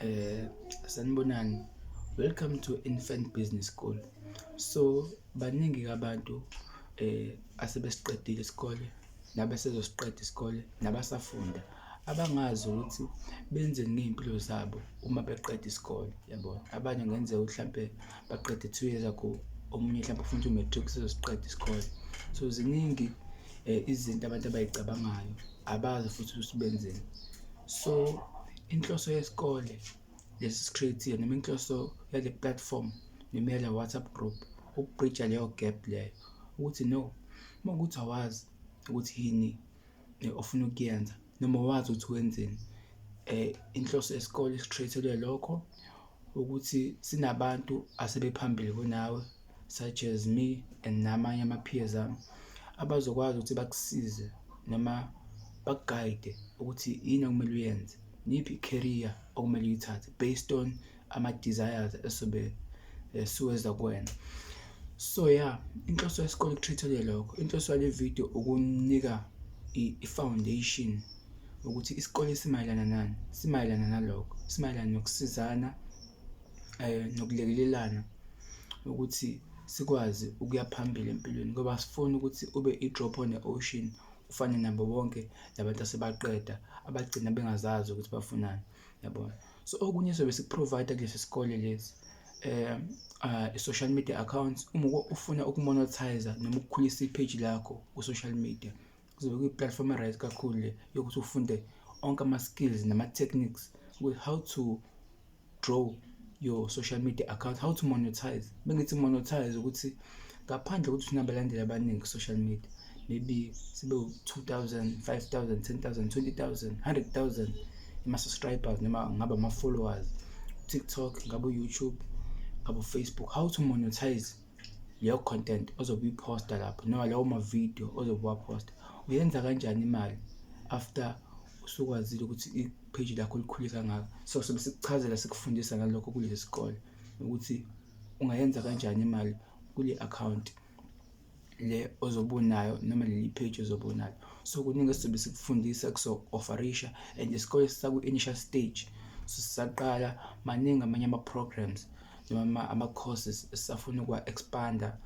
Sanibonani, welcome to Infant Business School. So baningi abantu asebesiqedile isikole nabesezosiqeda isikole nabasafunda abangazi ukuthi benzeni ngey'mpilo zabo uma beqeda isikole, yabona. Abanye kungenzeka ukuthi hlampe baqede 2 years ago, omunye hlampe ufunda u-matric, usezosiqeda isikole. So ziningi izinto abantu abayicabangayo, abazi futhi ukuthi benzeni. So inhloso yesikole lesi si-create-ile noma inhloso yale platform noma yale WhatsApp group uku-bridge-a leyo gap leyo ukuthi no, uma kuwukuthi awazi ukuthi yini ofuna ukuyenza noma awazi ukuthi wenzeni, inhloso yesikole isi-create-elwe lokho ukuthi sinabantu asebephambili kunawe, such as me and namanye ama-peers ami, abazokwazi ukuthi bakusize noma baku-guide ukuthi yini okumele uyenze, iyiphi i-career okumele uyithathe based on ama-desires esobe siweza kuwena. So yeah, inhloso yesikole ku-create-elwe lokho. Inhloso yale video ukunika i-foundation ukuthi isikole simayelana nani, simayelana nalokho, simayelana nokusizana nokulekelelana ukuthi sikwazi ukuya phambili empilweni, ngoba asifuni ukuthi ube i-drop on the ocean, ufane nabo bonke labantu asebaqeda abagcina bengazazi ukuthi bafunani, yabona. So okunye sobe siku-provide kulesi sikole lesi i-social media accounts. Uma ufuna uku-monetize noma ukukhulisa i-page lakho ku-social media, kuzobe kuyi-platform e-right kakhulu le yokuthi ufunde onke ama-skills nama-techniques with how to grow your social media account, how to monetize. Bengithi monetize ukuthi ngaphandle kokuthi unabalandeli abaningi ku-social media, maybe sibe u-2000, 5000, 10,000, 20,000, 100,000 ama-subscribers noma ngabe ama-followers TikTok, ngabe u-YouTube, ngabe u-Facebook, how to monetize leyo content ozobe uyiphosta lapho noma lawo ma-video ozobe uwaphosta. Uyenza kanjani imali after usukwazile ukuthi i-page lakho likhule kangaka? So sobe sikuchazela, sikufundisa ngalokho kulesi sikole ukuthi ungayenza kanjani imali kule account le ozobe unayo noma leli page ozobe unalo. So kuningi esizobe sikufundisa, kuzo-offerisha, and isikole sisaku-initial stage, so sisaqala. Maningi amanye ama-programs noma ama-courses esisafuna ukuwa-expanda,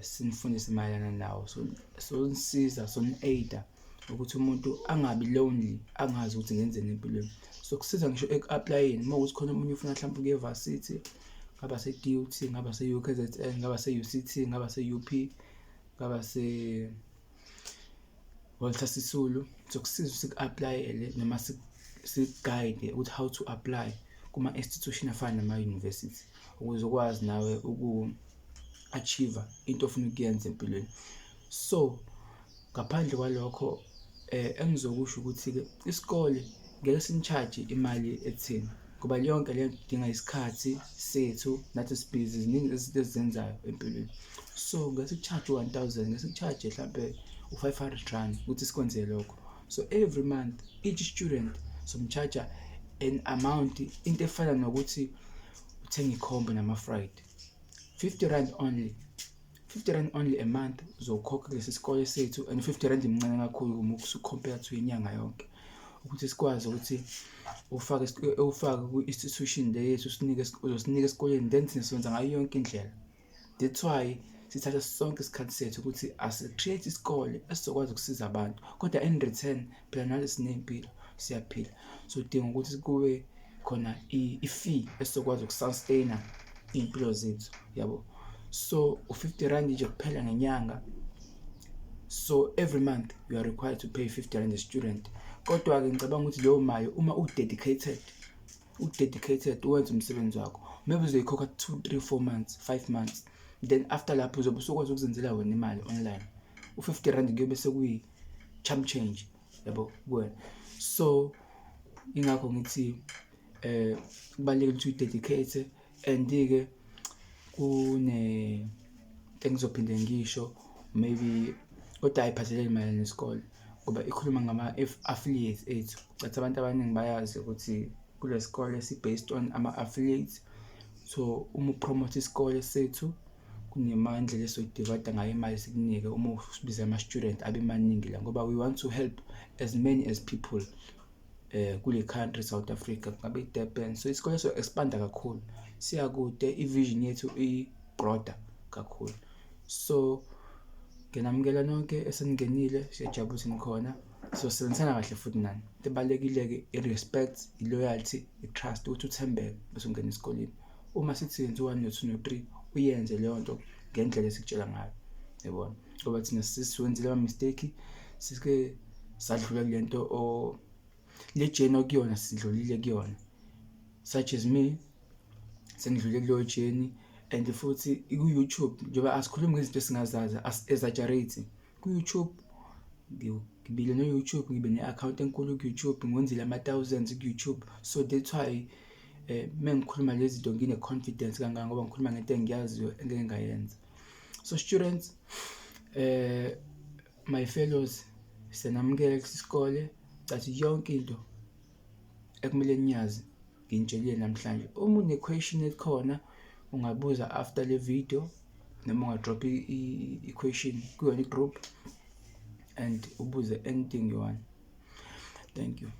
sinifundise mayelana nawo. So sonisiza, soni-aid-a ukuthi umuntu angabi lonely, angazi ukuthi ngenzeni empilweni. So kusiza ngisho eku-apply-eni uma kuwukuthi khona omunye ufuna mhlawumbe ukuya e-varsity, ngaba se-DUT, ngaba se-UKZN, ngaba se-UCT, ngaba se-UP, ngaba se Walter Sisulu, sokusiza siku-apply-ele noma siku-guide ukuthi how to apply kuma-institution afana nama-university ukuze ukwazi nawe uku-achieve into ofuna ukuyenza empilweni. So ngaphandle kwalokho, engizokusho ukuthi-ke isikole ngeke sini-charge imali etheni ngoba yonke lento idinga isikhathi sethu, nathi sibhizi, ziningi izinto esizenzayo empilweni. So ngeke siku-charge u-1000, ngeke siku-charge hlampe u-R500 ukuthi sikwenze lokho. So every month each student som-charge an amount, into efana nokuthi uthenga i-combo nama-fried, R50 only, R50 only a month uzokhokha kulesi sikole sethu, and R50 imncane kakhulu uma usu-compare to inyanga yonke ukuthi sikwazi ukuthi ufake kwi-institution le yethu, usinike, uzosinika esikoleni, then thina siwenza ngayo yonke indlela. That's why sithatha sonke isikhathi sethu ukuthi asi-create isikole esizokwazi ukusiza abantu, kodwa in return phela nathi sinempilo, siyaphila, so udinga ukuthi kube khona i-fee esizokwazi uku-sustain-a iy'mpilo zethu, yabo. So u-R50 nje kuphela ngenyanga. So every month you are required to pay R50 a student. Kodwa-ke ngicabanga ukuthi leyo mali, uma u-dedicated, u-dedicated, uwenza umsebenzi wakho, maybe uzoyikhokha 2, 3, 4 months, 5 months, then after lapho uzobe usukwazi ukuzenzela wena imali online. U-R50 kuyobe sekuyi-chump change, yabo, kuwena. So ingakho ngithi kubalulekile ukuthi uyi-dedicate. And-ke kune into engizophinde ngisho maybe, kodwa ayiphathelene mayelana nesikole ngoba ikhuluma ngama-affiliates ethu. Cathi abantu abaningi bayazi ukuthi kule sikole si-based on ama-affiliates. So uma u-promote isikole sethu, kunemandlela esizoyi-divide ngayo imali, sikunike uma usibiza ama-student abe maningi la, ngoba we want to help as many as people. Kule country South Africa, kungabe i-Durban. So isikole so expanda kakhulu, siya kude, i-vision yethu i-broader kakhulu. So nginamukela nonke eseningenile, siyajabula ukuthi nikhona, sizosebenzisana kahle futhi nani. Into ebalulekile-ke i-respect, i-loyalty, i-trust, ukuthi uthembeke bese ungena esikoleni. Uma sithi yenza u-one, no-two, no-three, uyenze leyo nto ngendlela esikutshela ngayo, yabona, ngoba thina sesiwenzile ama-mistake, sike sadlula kule nto o le journey okuyona, sidlulile kuyona, such as me, sengidlule kuleyo journey. And futhi ku-YouTube, njengoba asikhulumi ngezinto esingazazi, asi-exaggerate ku-YouTube. Ngibile no-YouTube, ngibe ne-account enkulu ku-YouTube, ngiwenzile ama-thousands ku-YouTube. So that's why mengikhuluma lezi zinto ngine-confidence kangaka, ngoba ngikhuluma ngento engiyaziyo engeke ngayenza. So students, my fellows, siyanamukela kusisikole. Cathi yonke into ekumele niyazi nginitshelile namhlanje. Uma une-question ekhona, ungabuza after le video noma ungadrop i-question kuyona i-group and ubuze anything you want. Thank you.